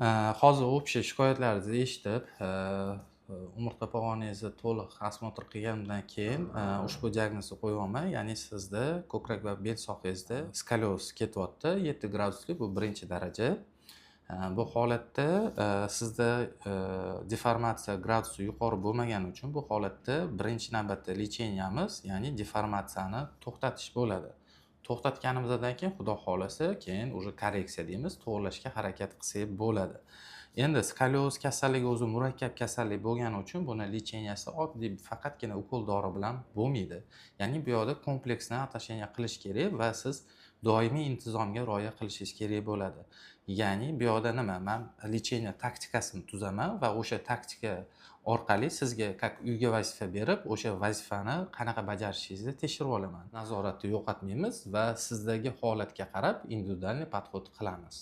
Hozir общий shikoyatlaringizni eshitib, umurtqa pog'onangizni to'liq осмотр qilganimdan keyin ushbu diagnozni qo'yyapman. Ya'ni sizda ko'krak va bel sohangizda skolioz ketyapti, 7 gradusli, bu birinchi daraja. Bu holatda sizda deformatsiya gradusi yuqori bo'lmagani uchun bu holatda birinchi navbatda лечения miz, ya'ni deformatsiyani to'xtatish bo'ladi. To'xtatganimizdan keyin, xudo xohlasa, keyin уже korreksiya deymiz, to'g'irlashga harakat qilsak bo'ladi. Endi skolioz kasalligi o'zi murakkab kasallik bo'lgani uchun buni лечения si oddiy faqatgina ukol dori bilan bo'lmaydi. Ya'ni bu yoqda комплексный отношение qilish kerak va siz doimiy intizomga rioya qilishingiz kerak bo'ladi. Ya'ni bu yoqda nima, man лечение taktikasini tuzaman va o'sha taktika orqali sizga как uyga vazifa berib, o'sha vazifani qanaqa bajarishingizni tekshirib olaman. Nazoratni yo'qotmaymiz va sizdagi holatga qarab индивидуальный подход qilamiz.